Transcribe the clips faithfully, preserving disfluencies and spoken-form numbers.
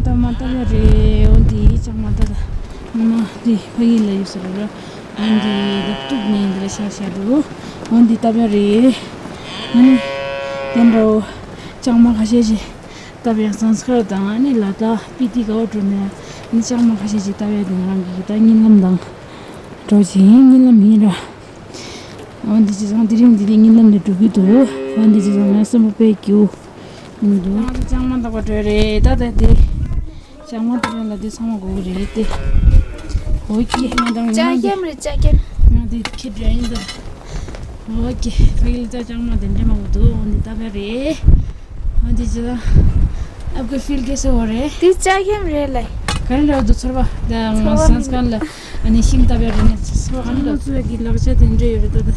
ད་མ་བཏབ་ཡ་རེད། འོ་འདི་ལྕང་མ་ད་ད་ང་མ་འདི་ཕ་གི་ལ་ཡོད་ས་རེད་ར། འོ་འདི་ད་བཏུབ་ནས་འདི་ལ་ཤ་ཤ་འདུག་འོ་འདི་བཏབ་ཡ་རེད། ཨ་ནི་དེ་འདྲ་ལྕང་མ་ཁ་ཤས་ཤིག་བཏབ་ཡ་སན་སི་ཀར་དང་ཨ་ནི་ལ་དྭགས་སྤི་ཏི་ག་བ་འགྲོ་ནས་ཨ་ནི་ལྕང་མ་ཁ་ཤས་ཤིག་བཏབ་ཡ་དེ་ང་རང་གི་ད་གཉིད་ལམ་དང་འགྲོ་བཞིན་གཉིད་ལམ་ཡིན་ར། འོ་འདི་བྱས་ཙང་དེ་རིང་འདི་ནས་གཉིད་ལམ་ལས་འགྲོ་གི་འདུག་འོ་འདི་བྱས་ཙང་ང་སེམས་པ་དཔེ་སྐྱིད་པོ་འདུག་ང་ཚོ་ལྕང་མ་བཏབ་པ་འགྲོ་རེད། ད་ད་དེ་ལྕང་མ་བཏབ་ཡ་ལ་དེ་ཚང་མ་དགོས་ཀྱི་རེད་དེ། འོ་ཀྱེ་ང་དང་ང་ལྕགས་ཡམ་རེད་ལྕགས་ཡམ། ང་དེ་ཁྱེད་འདྲ་ཡིན་ད། འོ་ཀྱེ་ཕ་གི་ལ་ད་ལྕང་མ་དེ་འདྲ་མང་པོ་འདུག་འོ་འདི་བཏབ་ཡ་རེད། འོ་འདི་བྱས་ཙང་आपका फील कैसे हो रहा है? དེ་ལྕགས་ཡམ་རེད་ལ། ག་རེ་འདྲ་འདུག་ཚོར་བ། ད་ང་ཚོ་སན་སི་ཀར་ལ། ཨ་ནི་ཤིང་བཏབ་ཡ་རེད་ནས་སོ་གང་འདྲ་ཚོ་གི་ལག་ཆ་དེ་འདྲ་ཡོད་རེད་ད། ད་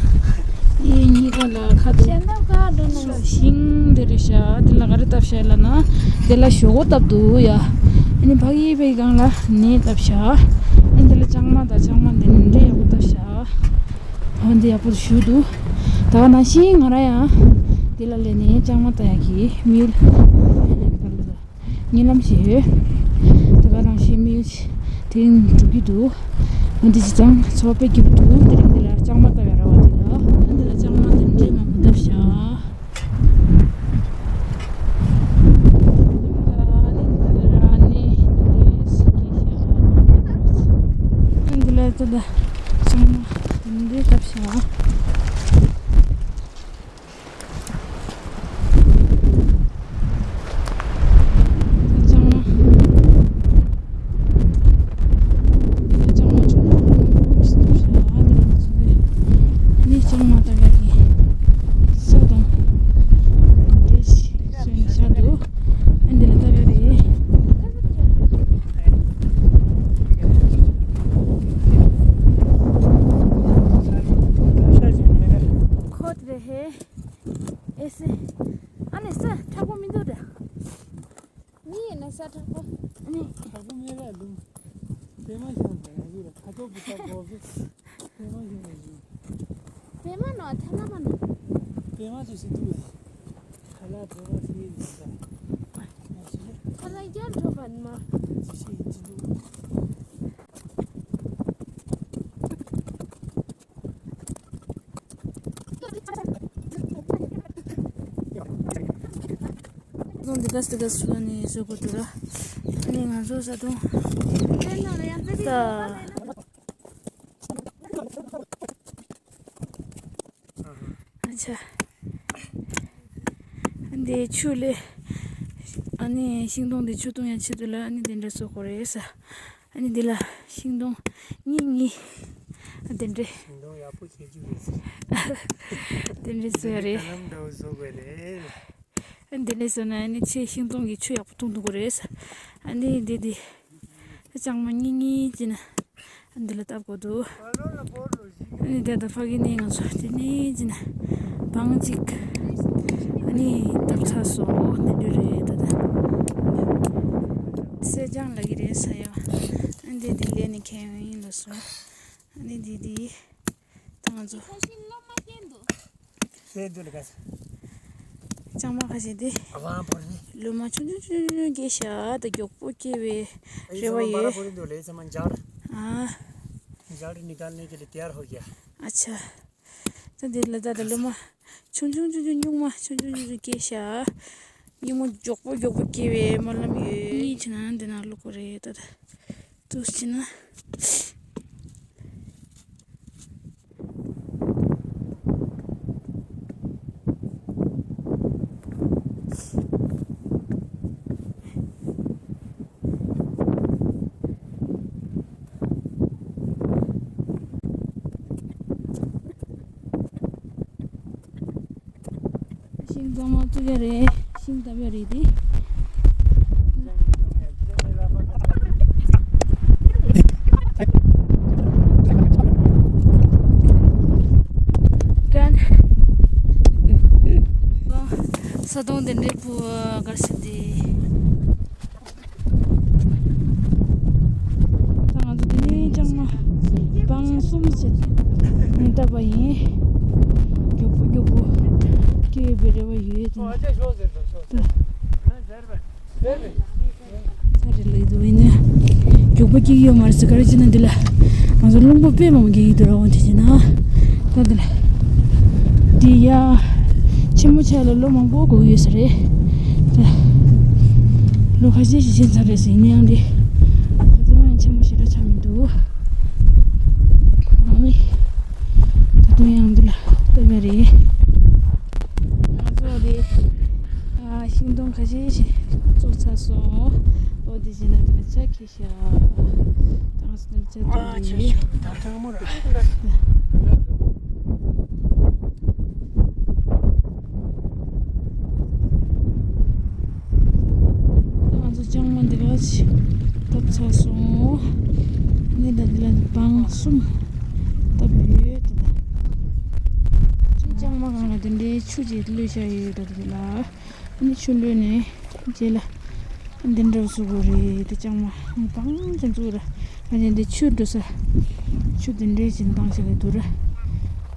ཨེ་གཉིས་ཀ་ལ་ཁ་དོག་གཞན་དག་ག་འགྲོ་ན། ཤིང་དེ་རེད་ཤག་དེ་ལ་ག་རེ་བཏབ་ཤག་ལབ་ན། དེ་ལ་ཞོག་ཁོག་བཏབ་འདུག་ཡ། ཨ་ནི་ཕ་གི་ཕ་གི་སྒང་ལ་ནས་བཏབ་ཤག་ཨ་ནི་དེ་ལ་ལྕང་མ་དང་ལྕང་མ་དེ་འདྲ་ཡག་པོ་བཏབ་ཤག་འོ་འདི་ཡག་པོ་ཞུ་འདུག་ད་ག་ནང་བཞིན་ང་རང་ཡང་དེ་ལ་སླེབས་ནས་ལྕང་མ་བཏབ་ཡག་གི་མི་ཡུལ། གཉིད་ལམ་ཞིག་ཡོད། དེ་ག་རང་བཞིན་མི་དེ་རིང་འགྲོ་གི་འདུག་འོ་འདི་ཅི་ཙང་ཚོ་དཔེ་སྐྱིད་པོ་འདུག་དེ་རིང་འདི་ལ་ལྕང་མ་བཏབ་ཡ་ར་བ་དེ་ལ། འདི་ལ་ལྕང་མ་དེ་འདྲའི་མང་པོ་བཏབ་ཤག་འདི་ལ་ད་ལྟ་ལྕང་མ་དེ་འདྲའི་བཏབ་ཤག་ཁོ་དེ་རེད་ཧེ། ཨེ་སེ། ཨ་ནི་ས་དྲག་པོ་མི་འདུག་ད། མི་ཡིན་ན་ས་དྲག་པོ། ཨ་ནི། དྲག་པོ་མེད་ལ་ལུང་། པད་མ་ཤོར་འདུག་ང་ཚོ་ལ་ཁ་དོག་པོ་ལྟ་དགོས་པས། པད་མ་ཤོར་ནས་བཞུགས། པད་མ་ནོ་ཐ་ན་མ་ནོ། པད་མ་ཚོ་ཞིག་འདུག་པས། ཁ་ལག་བྲོ་བ་ཞིག་ཡིན་ས། ང་ཚོ་ལ། ཁ་ལག་རྒྱག་འགྲོ་བ་ནི་མ། ཅི་ཞིག་ཡིན་ཅི་འདུག་ས་དོང་འདི་ག་སི་ག་སུ་ནི་བཟོ་དགོས་འདུག་ར། ཨ་ནི་ང་ཚོ་ས་དོང་། ད། ཨ་ཆ། འདི་ཆུ་ལས། ཨ་ནི་ཤིང་སྡོང་འདི་ཆུ་བཏུང་ཡ་ཆེད་དུ་ལ་ཨ་ནི་དེ་འདྲ་བཟོ་དགོས་རེད་ས། ཨ་ནི་འདི་ལ་ཤིང་སྡོང་གཉིས་གཉིས། ཨ་དེ་འདྲས། ཤིང་སྡོང་ཡག་པོ་ཁྱེར་རྒྱུ་རེད་ཟེར། དེ་འདྲས་བཟོས་རེད། ཀ་ལམ་འདྲ་བོ་བཟོ་དགོས་རེད། ཨ་འདི་ནས་བཟོས་ན་ཨ་ནི་ཆེ་ཤིང་སྡོང་གི་ཆུ་ཡག་པོ་འཐུང་ཐུབ་ཀྱི་རེད་ཟེར། ཨ་ནི་འདི་འདི། ལྕང་མ་གཉིས་གཉིས་ཅི་ན། ཨ་འདི་ལ་བཏབ་དགོས་འདུག་ཨ་ནི་དེ་ད་ཕ་གི་ནས་ང་ཚོ་དེ་ནས་ཅི་ན། བང་གཅིག་ཨ་ནི་བཏབ་ཚར་སོང་འདི་འདྲས་རེད་ད་ད། སེ་ལྕང་ལ་གི་རེད་ས་ཡ། ཨ་འདི་འདི་ལས་ནི་ཁེ་ཡིན་ལ་སོ། ཨ་ནི་འདི་འདི། ད་ང་ཚོ། ཁ་ཤས་སློབ་མ་སྐྱེས་འདུག་སེ་འདི་ལ་ག་ས། ལྕང་མ་ཁ་ཤས་འདི། ཨ་བ་བོར་ནི། ལོ་མ་ཆུང་ཆུང་ཆུང་ཆུང་སྐྱེས་ཤག་ད་མགྱོགས་པོ་སྐྱེ་བའི་རེ་བ་ཡོད། ཨ། ཨ། ཨ་ཆ། ད་འདི་ལ་ད་ད་ལོ་མ། ཆུང་ཆུང་ཆུང་ཆུང་སྨྱུག་མ་ཆུང་ཆུང་ཆུང་ཆུང་སྐྱེས་ཤག་སྨྱུག་མ་མགྱོགས་པོ་མགྱོགས་པོ་སྐྱེ་བའི་སྨོན་ལམ་ཡོད། གཉིས་བྱས་ན་འདི་ན་བླུག་གི་རེད་ད་ད། ཏུས་ཅི་ན། ཤིང་སྡོང་མ་བཙུགས་ཡ་རེད། ཤིང་བཏབ་ཡ་རེད་དེ། ཀན། ས་དོང་དེ་འདྲའི་བུ་གར་སི་དེ། ད་ང་ཚོ་དེ་ནས་ལྕང་མ་སྦང་གསུམ་བྱས་ནས་བཏབ་པ་ཡིན། མགྱོགས་པོ་མགྱོགས་པོ་སྐྱེ་བའི་རེ་བ་ཡོད་དེ་ནས། ད། ད་ལྕང་མ་སྦང་གསུམ་བྱས་ནས་བཏབ་པ་ཡིན། རེད་ལབ་ཀྱི་འདུག་ཡིན་ནའི་མགྱོགས་པོ་སྐྱེ་གི་ཡོད་མ་རེད་ཟེར། ག་རེ་བྱས་ན་འདི་ལ་ང་ཚོ་རླུང་བུ་དཔེ་མང་པོ་རྒྱག་གི་འདུག་ར། འོ་དེ་བྱས་ན་ད་འདི་ལ་འདི་ཡ་ཆེན་མོ་ཆགས་ལ་ལོ་མང་པོ་འགོར་གི་ཡོད་ས་རེད། ད་ལོ་ཁ་ཤས་ཤིག་ཕྱིན་ཚར་རེད་ཟེར། ཡིན་ནའང་འདི་ད་དུང་ཡང་ཆེན་མོ་ཞེ་དྲག་ཆགས་མི་འདུག་ཨ་ནི་ད་དུང་ཡང་འདི་ལ་སྟབས་ཡག་རེད། ང་ཚོ་འདི་ཨ་ཤིང་སྡོང་ཁ་ཤས་ཤིག་བཙུགས་ཚར་སོང་། འོ་དེ་བྱས་ན་འདི་ལ་ཆ་ཁྱེར་ཤག་ད་ང་ཚོ་འདི་ལ་ཆ་བཏང་གི་ཡོད། ང་ཚོ་ལྕང་མ་འདི་ག་ཅིག་བཏབ་ཚར་སོང་། ཨ་ནི་ད་འདི་ལ་སྦང་གསུམ་བཏབ་ཡོད། ད་ལྕང་མ་སྒང་ལ་དེ་འདྲའི་ཆུ་ཅིག་བླུགས་བཞག་ཡོད། ད་འདི་ལ་ཨ་ནི་ཆུ་བླུགས་ནས་རྗེས་ལ་འདི་འདྲ་བཟོ་དགོས་རེད། དེ་ལྕང་མ་སྦང་ཙམ་བཙུགས་ར། ཨ་ནི་འདི་ཆུ་འགྲོ་ས་ཆུ་དེ་འདྲའི་ཅིག་བཏང་བཞག་གི་འདུག་ར།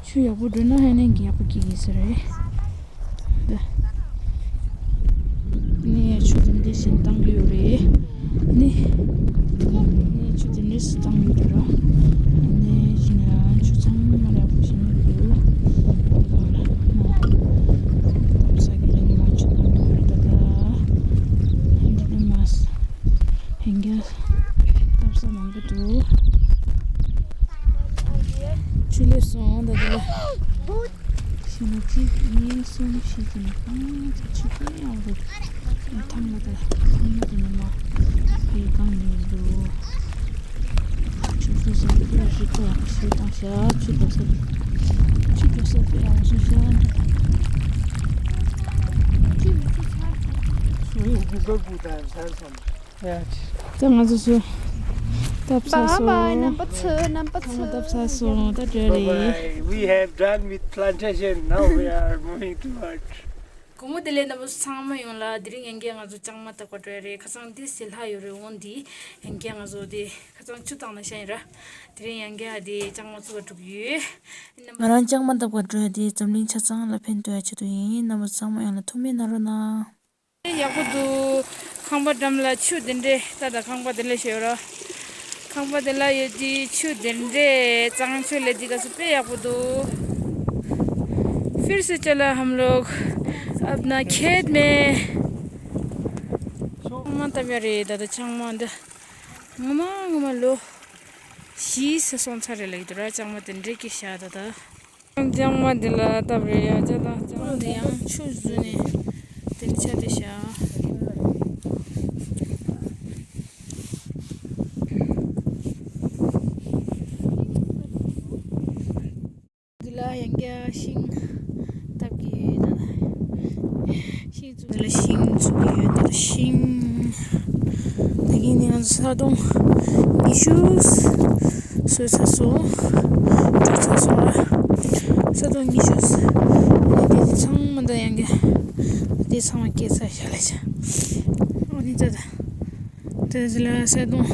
ཆུ་ཡག་པོ་འགྲོ་ན་ཨ་ནི་ཡག་པོ་སྐྱེ་གི་ས་རེད། ད་ནས་ཆུ་དེ་འདྲ་ཞིག་བཏང་གི་ཡོད་རེད། ནས་ནས་ཆུ་དེ་འདྲ་ཞིག་བཏང་གི་ཡོད་རེད། ནས་ཞིག་ན་ཆུ་ཚང་མ་ལ་ཡག་པོ་ཞིག་ནས་འདུག་ད་ལ་ན་ས་གི་ལ་ཉི་མ་ཆུ་བཏང་གི་ཡོད་རེད། ད་ད་འདི་ནས་མ་སོང་། ཧན་གྱ་བཏབ་ས་མང་པོ་འདུག་ཆུ་སླེབས་སོང་། ད་འདི་ལ་ཤི་ན་གཅིག་གཉིས་གསུམ་བཞི་ཅིག་ནས་གང་ཚ་ཆུ་དཔེ་ཡག་འདུག་ཐང་མ་དང་ཐང་མ་དེ་ནས་མ་ཕའི་གང་ནས་འདུག་ཆུ་ཚོད་ཟ་དེ་རི་ཀོ་ཞེ་དང་ཤ་ཆུ་འགྲོ་ས་དེ་ཆུ་འགྲོ་ས་དཔེ་ཡག་སོང་ཤ་འདུག Sorry, Google put and sell some. Yeah. ད་ང་ཚོ་ཚོ་བཏབ་ཚར་སོང་། Bye bye, number two, number two. བཏབ་ཚར་སོང་། ད་བྲོས་རེད། Bye bye. We have done with plantation. Now we are moving towards. དགོང་མོ་བདེ་ལེགས། རྣམ་པ་ཚོ་ཚང་མ་ཡོང་ལ། དེ་རིང་ཡང་བསྐྱར་ང་ཚོ་ལྕང་མ་བཏབ་ག་འགྲོ་ཡ་རེད། ཁ་སང་འདི་ཟེ་ལྷག་ཡོད་རེད། འོང་འདི་ཡང་བསྐྱར་ང་ཚོ་དེ་ཁ་སང་ཆུ་བཏང་ན་ཤ་ཡིན་ར། དེ་རིང་ཡང་བསྐྱར་དེ་ལྕང་མ་བཙུགས་ག་འགྲོ་གི་ཡོད། ང་རང་ལྕང་མ་བཏབ་ག་འགྲོ་ཡ་དེ་འཛམ་གླིང་ཆ་ཚང་ལ་ཕན་ཐོགས་ཡ་ཆེད་དུ་ཡིན། རྣམ་པ་ཚོ་ཚང་མ་ཡོང་ལ་ཐུགས་སྨོན་གནང་རོགས་གནང་། ཡག་པོ་འདུག་ཁང་པ་འགྲམ་ལ་ཆུ་དེ་འདྲས། ད་ལྟ་ཁང་པ་དེ་ལ་ཞོལ་ར། ཁང་པ་དེ་ལ་ཡོད་དུས་ཆུ་དེ་འདྲས་གཙང་ཆུ་སླེབས་དུས་སྐབས་སུ་དཔེ་ཡག་པོ་འདུག फिर से चला हम लोग अपना खेत में ལྕང་མ་བཏབ་ཡ་རེད། ད་ལྟ་ལྕང་མ་འདི་ངོ་མ་ངོ་མ་ལོ་བཞི་ཙམ་སོང་ཚར་རེད་ལབ་ཀྱི་འདུག་ར། ལྕང་མ་དེ་འདྲས་ཀྱི་བཞག་ད་ལྟ། ལྕང་མ་འདི་ལ་བཏབ་རེད་ཡ། ལྕང་མ་འདི་ཡང་ཆུ་བཟོས་ནས་དེ་འདྲ་ཆགས་བསྡད་ཤག་འདི་ལ་ཡང་བསྐྱར་ཤིང་བཏབ་ཀྱི་ཡོད། ད་ཤིང་འདི་ལ་ཤིང་བཙུགས་ཀྱི་ཡོད། འདི་ལ་ཤིང་། ད་གིན་ནི་ང་ཚོ་ས་དོང་ཉི་ཤུ་བཟོས་ཚར་སོང་། བྲུས་ཚར་སོང་ར། ས་དོང་ཉི་ཤུ་བཟོས། ཨ་ནི་དེ་ཚང་མ་ད་ཡང་གི་དེ་ཚང་མ་སྐྱེས་ཚར་ཤག་ལ་ཆ། ཨ་ནི་ད་ད་དེ་ཚོ་ལ་ས་དོང་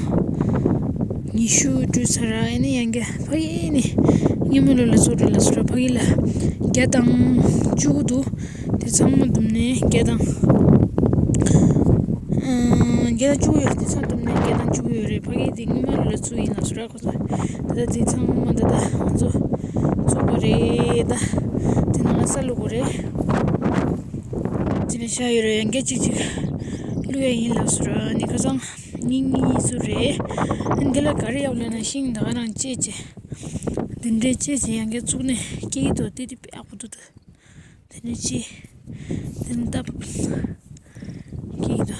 ཉི་ཤུ་བྲུས་ཚར་ར། ཨ་ནི་ཡང་གི་ཕ་གི་ནི་སྔོན་མ་ལོ་ལ་བཟོ་རེད་ལ་བཟོ་ར། ཕ་གི་ལ་བརྒྱ་དང་བཅུ་དགུ་འདུག་དེ་ཚང་མ་བསྡོམས་ནས་བརྒྱ་དང་། ཨང་། བརྒྱ་དང་བཅུ་དགུ་ཡོད་རེད། དེ་ཚང་བསྡོམས་ནས་བརྒྱ་དང་བཅུ་དགུ་ཡོད་རེད། ཕ་གི་དེ་སྔོན་མ་ལོ་ལ་བཙུགས་ཡིན་ལ་བཟོ་ར་ཁོ་ཚོ། ད་ལྟ་དེ་ཚང་མ་ད་ལྟ་ང་ཚོ་བཙུགས་པ་རེད། ད་དེ་ནང་ལ་ས་བླུགས་པ་རེད། དེ་ནས་ཤ་ཡོད་རེད། ཡང་བསྐྱར་གཅིག་གཅིག་བླུགས་ཡ་ཡིན་ལབ་སོང་ར། ཨ་ནི་ཁ་སང་ཉིན་གཉིས་ཙམ་རེད། ཨ་ནི་འདི་ལ་ག་རེ་ཡོད་ལབ་ན་ཤིང་ད་ག་རང་བཅད་བྱས། འདི་འདྲའི་བཅད་བྱས་ཡང་བསྐྱར་བཙུགས་ནས་སྐྱེ་གི་འདུག་དེ་དེ་དཔེ་ཡག་པོ་འདུག་དེ་ནས་ཅི། དེ་ནས་ད། ཀི་དང་།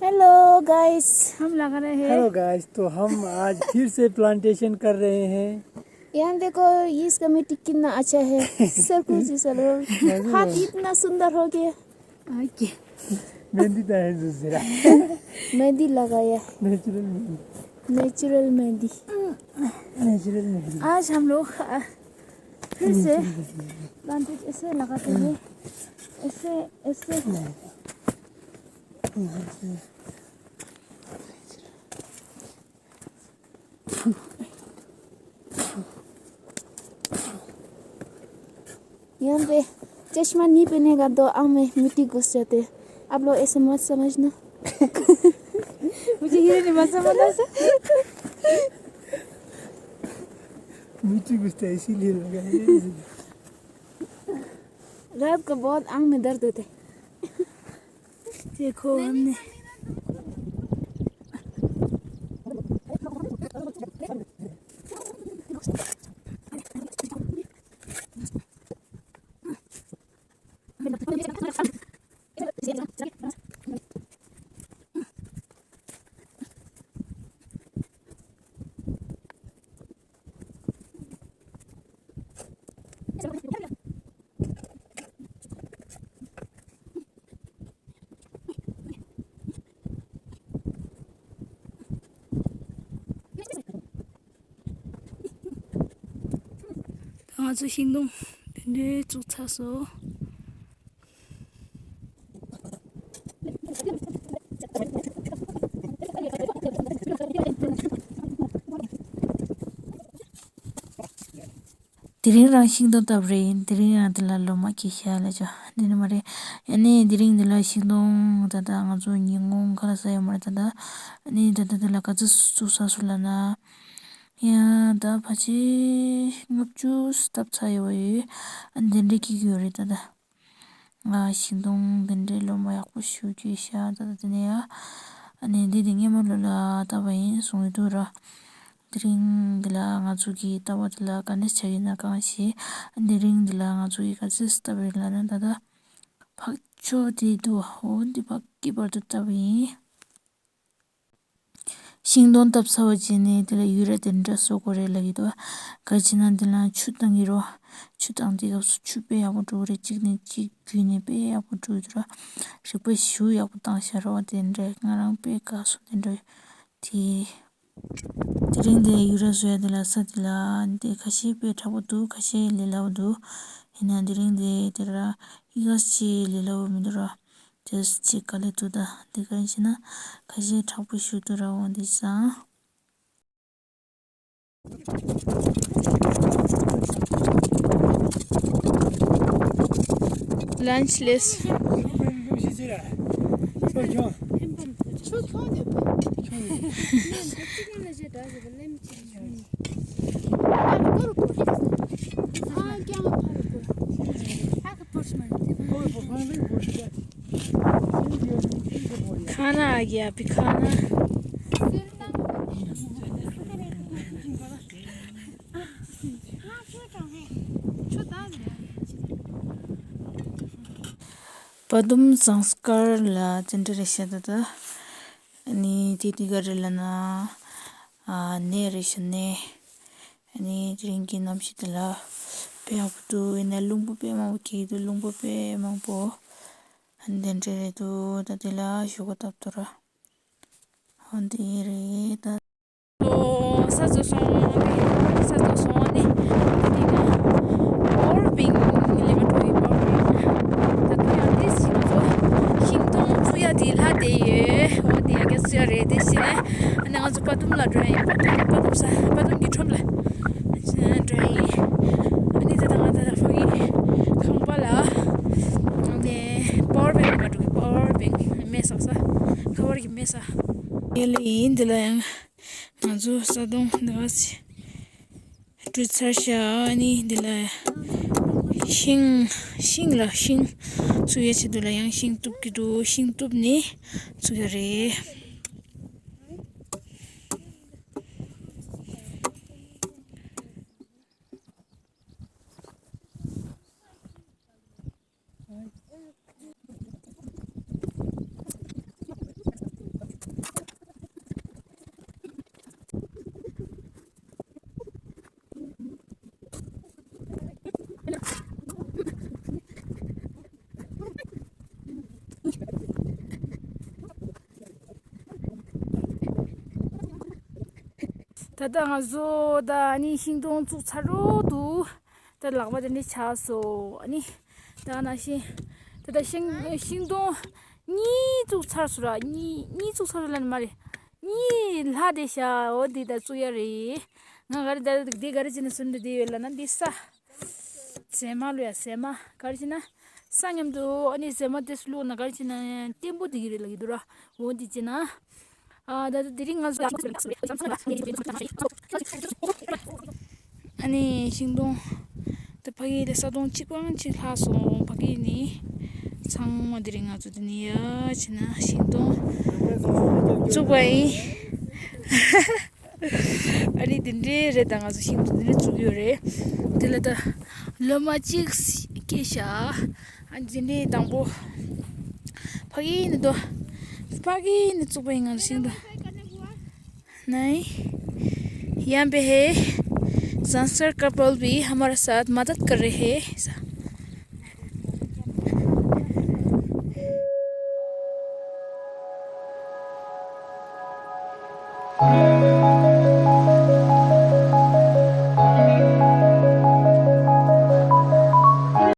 Hello guys, हम लगा रहे हैं। Hello guys, तो हम आज फिर से प्लांटेशन कर रहे हैं। यहाँ देखो, इसका मिट्टी कितना अच्छा है। सरकू जी सर, हाथ इतना सुंदर हो गया। ओके। मेहंदी तो है दूसरा। मेहंदी लगाया। नेचुरल मेहंदी। नेचुरल मेहंदी। नेचुरल मेहंदी। आज हम लोग, अ, फिर से प्लांट ऐसे लगाते हैं। ऐसे, ऐसे। यहाँ पे चश्मा नहीं पहनेगा तो आँख में मिट्टी घुस जाते। आप लोग ऐसे मत समझना। मुझे हीरो नहीं मत समझना सर। मिट्टी घुसता है, इसीलिए लगा है। रात को बहुत आँख में दर्द होते। देखो हमने ང་ཚོ་ཤིང་སྡོང་དེ་འདྲའི་བཙུགས་ཚར་སོང་། དེ་རིང་རང་ཤིང་སྡོང་བཏབ་རེད། དེ་རིང་རང་དེ་ལ་ལོ་མ་སྐྱེས་ཤག་ལབ་ཆོག་འདི་ནི་མ་རེད། ཨ་ནི་དེ་རིང་འདི་ལ་ཤིང་སྡོང་ད་ལྟ་ང་ཚོ་ཉིན་གུང་ཁ་ལག་ཟ་ཡོད་མ་རེད། ད་ལྟ་ཨ་ནི་ད་ལྟ་འདི་ལ་ག་ཚོད་བཙུགས་ཚར་སོང་ལབ་ན། ཡང་ད་ཕལ་ཆེར་ལྔ་བཅུ་བཏབ་ཚར་ཡོད་པ་ཡོད། ཨ་ནི་དེ་འདྲས་སྐྱེ་གི་ཡོད་རེད་ད་ལྟ། ང་ཤིང་སྡོང་དེ་འདྲའི་ལོ་མ་ཡག་པོ་ཞིག་སྐྱེས་ཤག་ད་ལྟ་དེ་ནས་ཡ། ཨ་ནི་འདི་དེ་སྔོན་མ་ལོ་ལ་བཏབ་པ་ཡིན་གསུང་གི་འདུག་ར། དེ་རིང་འདི་ལ་ང་ཚོ་གིས་བཏབ་པ་དེ་ལ་ག་འདྲ་ཆགས་ཡོད་ན་གང་ཤེས། དེ་རིང་འདི་ལ་ང་ཚོ་གིས་ག་ཚོད་བཏབ་ཡོད་ལབ་ན་ད་ལྟ་ཕག་ཆོ་དེ་འདུག་འོ་འདི་ཕག་གི་བར་དུ་བཏབ་པ་ཡིན། ཤིང་སྡོང་བཏབ་ཚར་བ་བྱས་ནས་དེ་ལ་ཡུ་ར་དེ་འདྲ་བཟོ་དགོས་རེད་ལབ་ཀྱི་འདུག་ག་རེ་བྱས་ན་དེ་ལ་ཆུ་བཏང་གི་རོ། ཆུ་བཏང་དུས་སྐབས་སུ་ཆུ་དཔེ་ཡག་པོ་འགྲོ་གི་རེད། གཅིག་ནས་གཅིག་བརྒྱུད་ནས་དཔེ་ཡག་པོ་འགྲོ་གི་འདུག་ར། རིག་པ་ཞེ་པོ་ཡག་པོ་བཏང་ཤག་རོ། དེ་འདྲ་ང་རང་དཔེ་དགའ་སོང་། དེ་འདྲ་དེ། དེ་རིང་དེ་ཡུ་ར་བཟོ་ཡ་དེ་ལ་ས་དེ་ལ་དེ་ཁ་ཤས་དཔེ་དྲག་པོ་འདུག་ཁ་ཤས་ལས་སླ་པོ་འདུག་ཡིན་ན་དེ་རིང་དེ་དེ་ར་ཡི་ག་ཅིག་ལས་སླ་པོ་མི་འདུག་ར། དེ་ཅིག་དཀའ་ལས་འདུག་ད་འདི་ག་རེ་བྱས་ན་ཁ་ཤས་དྲག་པོ་ཞིག་འདུག་ར། འོ་འདི་བཟང་། Lunch list. खाना आ गया, अभी खाना। པ་དུམ་ཟངས་དཀར་ལ་དེ་འདྲ་རེད་ཤག་ད་ལྟ། ཨ་ནི་དེ་དེ་ག་རེད་ལབ་ན། ཨ་ནས་རེད་ཤག་ནས། ཨ་ནི་དེ་རིང་གི་གནམ་གཤིས་དེ་ལ་དཔེ་ཡག་པོ་འདུག་ཡིན་ན་རླུང་བུ་དཔེ་མང་པོ་འཁྱེར་གྱི་འདུག་རླུང་བུ་དཔེ་མང་པོ། ཨ་ནི་དེ་འདྲ་རེད་འདུག་ད་དེ་ལ་ཞོགས་པ་བཏབ་ཐུབ་ར། འོ་འདི་རེད་ད། ས་རྫོགས་སོང་། ས་རྫོགས་སོང་ནི། འདི་ན་པ་ཝར་བེང་ལེན་པར་འགྲོ་ཡི། པ་ཝར་བེང་། ད་དུང་ཡང་དེ་ཞིག་ང་ཚོ་ཤིང་སྡོང་བཙུགས་ཡ་དེ་ལྷ་དེ་ཡོད། འོ་དེ་ཡ་ག་བཙུགས་ཡ་རེད། དེ་བྱས་ནས་ཨ་ནི་ང་ཚོ་པ་དུམ་ལ་འགྲོ་ཡ་ཡིན། པ་དུམ་པ་དུམ་ས་པ་དུམ་གྱི་ཁྲོམ་ལ་འགྲོ་ཡ་ཡིན། ཨ་ནི་ད་ལྟ་ང་ད་ལྟ་ཕ་གི་ཁང་པ་ལ་ཨ་ནི་པ་ཝར་བེང་ལེན་པར་འགྲོ་གི། པ་ཝར་བེང་མེ་བསགས་ས། ཁ་བར་གྱི་མེ་བསགས། ཡ་ལེ་ཡིན། འདི་ལ་ཡང་ང་ཚོ་ས་དོང་འདི་ག་ཚོད་བཀྲུས་ཚར་ཤག་ཨ་ནི་འདི་ལ་ཤིང་ཤིང་ལ་ཤིང་བཙུགས་ཡ་ཆེད་དུ་ལ་ཡང་ཤིང་གཏུབ་ཀྱི་འདུག་ཤིང་གཏུབ་ནས་བཙུགས་ཡ་རེད། ད་ལྟ་ང་ཚོ་ད་ཨ་ནི་ཤིང་སྡོང་བཙུགས་ཚར་འགྲོ་འདུག་ད་ལག་པ་དེ་འདྲ་ཆགས་སོང་། ཨ་ནི་ད་ནང་བཞིན་ད་ལྟ་ཤིང་ཤིང་སྡོང་གཉིས་བཙུགས་ཚར་སོང་ར། གཉིས་གཉིས་བཙུགས་ཚར་སོང་ལབ་ནི་མ་རེད། གཉིས་ལྷག་བསྡད་ཤག་འོ་འདི་ད་བཙུགས་ཡ་རེད། ང་ག་རེ་ད་འདི་ག་རེ་བྱས་ནས་བཟོས་འདི་ཡོད་ལབ་ན། འདི་ས། ཟེ་མ་བླུགས་ཡ། ཟེ་མ་ག་རེ་བྱས་ན་ས་མཉམ་དུ། ཨ་ནི་ཟེ་མ་དེ་བླུགས་ན་ག་རེ་བྱས་ན་བརྟན་པོ་དེ་གི་རེད་ལབ་ཀྱི་འདུག་ར། འོ་དེ་བྱས་ན། ཨ་ད་ལྟ་དེ་རིང་ང་ཚོ་ཨ་ནི་ཤིང་སྡོང་། ད་ཕ་གི་ལ་ས་སྟོང་གཅིག་པའང་གཅིག་ལྷག་སོང་། ཕ་གི་ནི་ཚང་མ་དེ་རིང་ང་ཚོ་དེ་ནས་ཡ་བྱས་ན་ཤིང་སྡོང་བཙུགས་པ་ཡིན། ཨ་ནི་དེ་འདྲའི་རེད། ད་ང་ཚོ་ཤིང་སྡོང་དེ་འདྲ་བཙུགས་ཡོད་རེད། དེ་ལ་ད་ལོ་མ་གཅིག་སྐྱེས་ཤག་ཨ་ནི་དེ་འདྲའི་དང་པོ་ཕ་གི་ནི་དོ། ཕ་གི་ནི་བཙུགས་པ་ཡིན། ང་ཚོ་ཤིང་སྡོང་नहीं। यहाँ पे है संस्कार कपल भी हमारे साथ मदद कर रहे हैं।